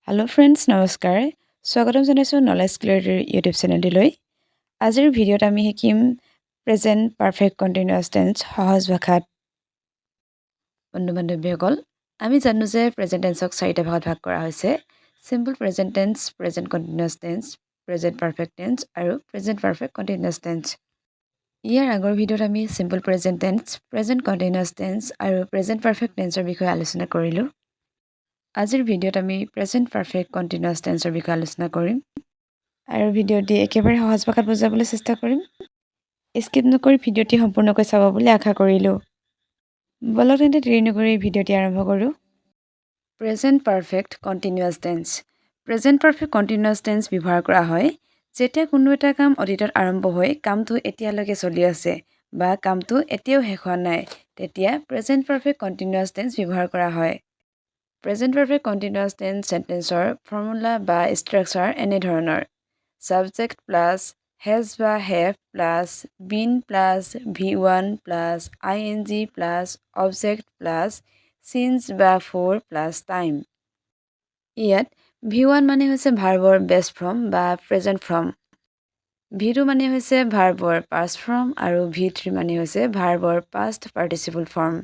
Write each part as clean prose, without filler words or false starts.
Hello' friends, নমস্কাৰ। স্বাগতম জনাইছোঁ নলেজ ক্লিয়াৰিটিৰ ইউটিউব চেনেলটিলৈ। আজিৰ ভিডিঅ'ত আমি শিকিম প্ৰেজেণ্ট পাৰফেক্ট কণ্টিনিউৱাছ টেন্স সহজ ভাষাত। বন্ধু বান্ধৱীসকল, আমি জানো যে প্ৰেজেণ্ট টেন্সক চাৰিটা ভাগত ভাগ কৰা হৈছে: simple present tense, present continuous tense, present perfect tense আৰু প্ৰেজেণ্ট পাৰফেক্ট কণ্টিনিউৱাছ টেন্স। ইয়াৰ আগৰ ভিডিঅ'ত আমি simple present tense, present continuous tense আৰু প্ৰেজেণ্ট পাৰফেক্ট টেন্সৰ বিষয়ে আলোচনা কৰিলোঁ। আজিৰ ভিডিঅ'ত আমি প্ৰেজেণ্ট পাৰফেক্ট কণ্টিনিউৱাছ টেন্সৰ বিষয়ে আলোচনা কৰিম আৰু ভিডিঅ'টি একেবাৰে সহজ ভাষাত বুজাবলৈ চেষ্টা কৰিম। স্কিপ নকৰি ভিডিঅ'টি সম্পূৰ্ণকৈ চাব বুলি আশা কৰিলোঁ। বলক তেন্তে, দেৰি নকৰি ভিডিঅ'টি আৰম্ভ কৰোঁ। Present perfect continuous tense. Present perfect continuous tense ব্যৱহাৰ কৰা হয় যেতিয়া কোনো এটা কাম অতীতত আৰম্ভ হৈ কামটো এতিয়ালৈকে চলি আছে বা কামটো এতিয়াও শেষ হোৱা নাই, তেতিয়া প্ৰেজেণ্ট পাৰফেক্ট কণ্টিনিউৱাছ টেন্স ব্যৱহাৰ কৰা হয়। প্ৰেজেণ্ট পাৰফেক্ট কণ্টিনিউৱাছ টেন্স চেণ্টেন্সৰ ফৰ্মুলা বা ষ্ট্ৰাকচাৰ এনেধৰণৰ: ছাবজেক্ট প্লাছ হেজ বা have plus been plus V1 plus ing plus object plus since বা ফ'ৰ প্লাছ টাইম। ইয়াত ভি ওৱান মানে হৈছে ভাৰ্বৰ বেছ ফৰ্ম বা প্ৰেজেণ্ট ফৰ্ম, ভি টু মানে হৈছে ভাৰ্বৰ পাষ্ট ফৰ্ম আৰু ভি থ্ৰী মানে হৈছে ভাৰ্বৰ পাষ্ট পাৰ্টিচিপল ফৰ্ম।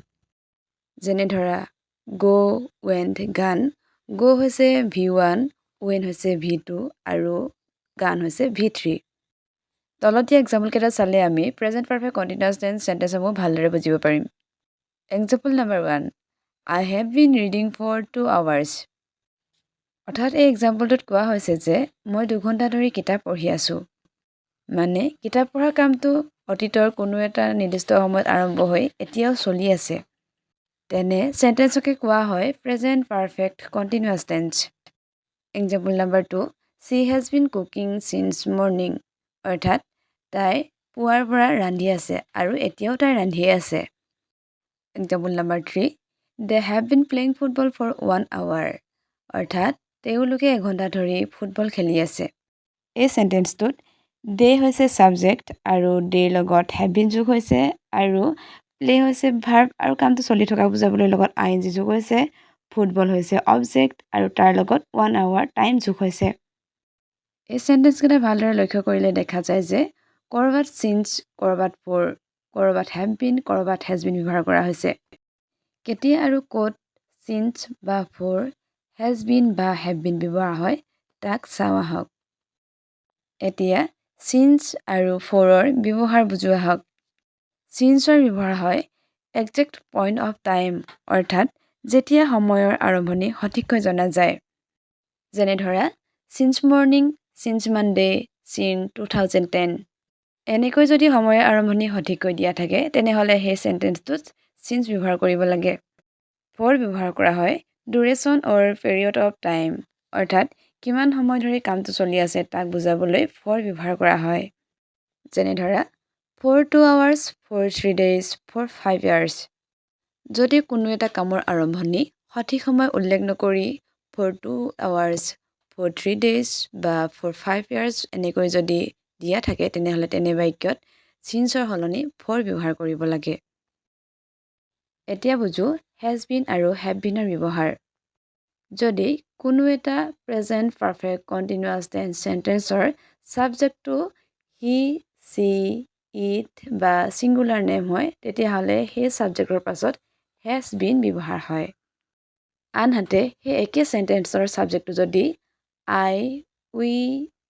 যেনে ধৰা, গ', ৱেণ্ট, গন। গ' হৈছে ভি ওৱান, ৱেণ্ট হৈছে ভি টু আৰু গন হৈছে ভি থ্ৰী। তলত দিয়া এক্সাম্পলকেইটা চালে আমি প্ৰেজেণ্ট পাৰফেক্ট কণ্টিনিউৱাছ টেন্স চেণ্টেন্সসমূহ ভালদৰে বুজিব পাৰিম। Example number 1: I have been reading for 2 hours. অৰ্থাৎ এই এক্সাম্পলটোত কোৱা হৈছে যে মই 2 ঘণ্টা ধৰি কিতাপ পঢ়ি আছোঁ। মানে কিতাপ পঢ়া কামটো অতীতৰ কোনো এটা নিৰ্দিষ্ট সময়ত আৰম্ভ হৈ এতিয়াও চলি আছে। তেনে চেণ্টেন্সকে কোৱা হয় present perfect continuous tense. Example number 2: She has been cooking since morning. অৰ্থাৎ তাই পুৱাৰ পৰা ৰান্ধি আছে আৰু এতিয়াও তাই ৰান্ধিয়ে আছে। Example number 3: They have been playing football for one hour. অৰ্থাৎ তেওঁলোকে এঘণ্টা ধৰি ফুটবল খেলি আছে। এই চেণ্টেন্সটোত দে হৈছে ছাবজেক্ট আৰু দেৰ লগত have been যোগ হৈছে আৰু প্লে হৈছে ভাৰ্ব আৰু কামটো চলি থকা বুজাবলৈ লগত আই এন জি যোগ হৈছে। ফুটবল হৈছে অবজেক্ট আৰু তাৰ লগত ওৱান আৱাৰ টাইম যোগ হৈছে। এই চেণ্টেন্সকেইটা ভালদৰে লক্ষ্য কৰিলে দেখা যায় যে ক'ৰবাত চিন্স, ক'ৰবাত ফৰ, ক'ৰবাত have been, ক'ৰবাত হেজ বিন ব্যৱহাৰ কৰা হৈছে। কেতিয়া আৰু ক'ত চিন্স বা ফৰ, হেজ বিন বা have been ব্যৱহাৰ হয়, তাক চাওঁ আহক। এতিয়া চিন্স আৰু ফ'ৰৰ ব্যৱহাৰ বুজো আহক। চিন্সৰ ব্যৱহাৰ হয় একজেক্ট পইণ্ট অফ টাইম, অৰ্থাৎ যেতিয়া সময়ৰ আৰম্ভণি সঠিককৈ জনা যায়। যেনে ধৰা, since morning, since Monday, since 2010। এনেকৈ যদি সময়ৰ আৰম্ভণি সঠিককৈ দিয়া থাকে, তেনেহ'লে সেই চেণ্টেন্সটোত চিন্স ব্যৱহাৰ কৰিব লাগে। ফৰ ব্যৱহাৰ কৰা হয় duration or period of time, অৰ্থাৎ কিমান সময় ধৰি কামটো চলি আছে তাক বুজাবলৈ ফৰ ব্যৱহাৰ কৰা হয়। যেনে ধৰা, for 2 hours, for 3 days, for 5 years। যদি কোনো এটা কামৰ আৰম্ভণি সঠিক সময় উল্লেখ নকৰি for 2 hours, for 3 days বা ফৰ 5 ইয়াৰ্ছ এনেকৈ যদি দিয়া থাকে, তেনেহ'লে তেনে বাক্যত চিন্সৰ সলনি ফৰ ব্যৱহাৰ কৰিব লাগে। এতিয়া বুজোঁ হেজ বিন আৰু have বিনৰ ব্যৱহাৰ। যদি কোনো এটা প্ৰেজেণ্ট পাৰফেক্ট কণ্টিনিউৱাছ টেন্স চেণ্টেন্সৰ ছাবজেক্টটো হি, চি, it বা ছিংগুলাৰ নেম হয়, তেতিয়াহ'লে সেই ছাবজেক্টৰ পাছত হেজ বিন ব্যৱহাৰ হয়। আনহাতে সেই একে চেণ্টেন্সৰ ছাবজেক্টটো যদি আই, উই,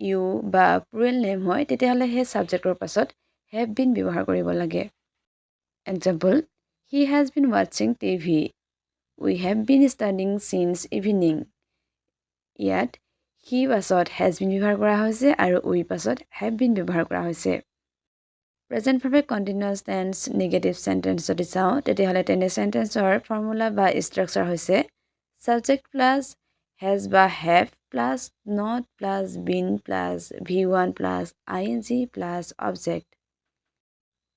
ইউ বা প্লুৰেল নেম হয়, তেতিয়াহ'লে সেই ছাবজেক্টৰ পাছত have been ব্যৱহাৰ কৰিব লাগে। Example: He has been watching TV. We have been studying since evening. ইয়াত হি পাছত হেজ বিন ব্যৱহাৰ কৰা হৈছে আৰু উই পাছত have been ব্যৱহাৰ কৰা হৈছে। Present perfect continuous tense negative sentence যদি চাওঁ, তেতিয়াহ'লে তেনে চেণ্টেন্সৰ ফৰ্মুলা বা ষ্ট্ৰাকচাৰ হৈছে ছাবজেক্ট প্লাছ হেজ বা have plus not plus been plus V1 plus ing plus object.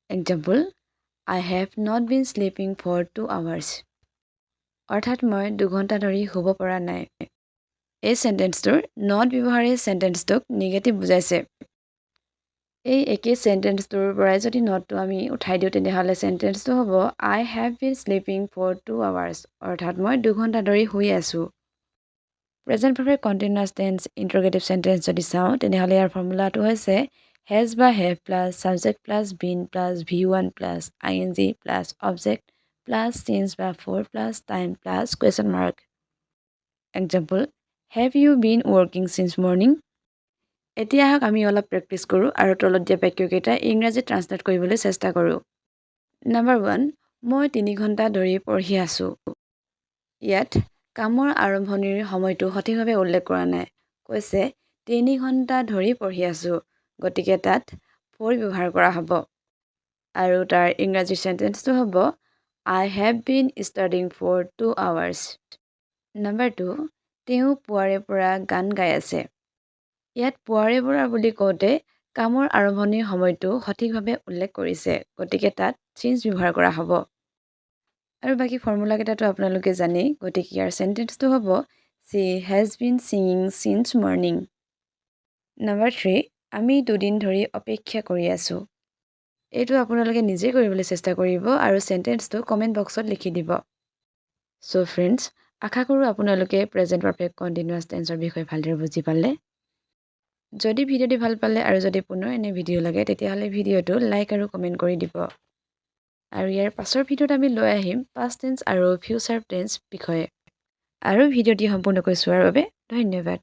Example: I have not been sleeping for 2 hours. অৰ্থাৎ মই 2 ঘণ্টা ধৰি শুব পৰা নাই। এই চেণ্টেন্সটোৰ not ব্যৱহাৰে চেণ্টেন্সটোক নিগেটিভ বুজাইছে। এই একেই চেণ্টেন্সটোৰ পৰাই যদি নটটো আমি উঠাই দিওঁ, তেনেহ'লে চেণ্টেন্সটো হ'ব I have been sleeping for 2 hours. অৰ্থাৎ মই 2 ঘণ্টা ধৰি শুই আছোঁ। Present perfect continuous tense interrogative sentence যদি চাওঁ, তেনেহ'লে ইয়াৰ ফৰ্মুলাটো হৈছে হেজ বা have plus subject plus been plus V1 plus ing plus object plus since বা for plus time plus question mark. Example: Have you been working since morning? এতিয়া আহক আমি অলপ প্ৰেক্টিছ কৰোঁ আৰু তলত দিয়া বাক্যকেইটা ইংৰাজীত ট্ৰান্সলেট কৰিবলৈ চেষ্টা কৰোঁ। নাম্বাৰ 1, মই 3 ঘণ্টা ধৰি পঢ়ি আছোঁ। ইয়াত কামৰ আৰম্ভণিৰ সময়টো সঠিকভাৱে উল্লেখ কৰা নাই। কৈছে 3 ঘণ্টা ধৰি পঢ়ি আছোঁ, গতিকে তাত ফৰ ব্যৱহাৰ কৰা হ'ব আৰু তাৰ ইংৰাজী চেণ্টেন্সটো হ'ব I have been studying for 2 hours. Number 2, তেওঁ পুৱাৰে পৰা গান গাই আছে। ইয়াত পুৱাৰে পৰা বুলি কওঁতে কামৰ আৰম্ভণিৰ সময়টো সঠিকভাৱে উল্লেখ কৰিছে, গতিকে তাত চিন্স ব্যৱহাৰ কৰা হ'ব। আৰু বাকী ফৰ্মুলাকেইটাতো আপোনালোকে জানেই। গতিকে ইয়াৰ চেণ্টেন্সটো হ'ব She has been singing since morning. Number 3, আমি দুদিন ধৰি অপেক্ষা কৰি আছোঁ। এইটো আপোনালোকে নিজেই কৰিবলৈ চেষ্টা কৰিব আৰু চেণ্টেন্সটো কমেণ্ট বক্সত লিখি দিব। চ' ফ্ৰেণ্ডছ, আশা কৰোঁ আপোনালোকে প্ৰেজেণ্ট পাৰফেক্ট কণ্টিনিউৱাছ টেন্সৰ বিষয়ে ভালদৰে বুজি পালে। যদি ভিডিঅ'টি ভাল পালে আৰু যদি পুনৰ এনে ভিডিঅ' লাগে, তেতিয়াহ'লে ভিডিঅ'টো লাইক আৰু কমেণ্ট কৰি দিব। আৰু ইয়াৰ পাছৰ ভিডিঅ'ত আমি লৈ আহিম পাষ্ট টেন্স আৰু ফিউচাৰ টেন্স বিষয়ে। আৰু ভিডিঅ'টি সম্পূৰ্ণকৈ চোৱাৰ বাবে ধন্যবাদ।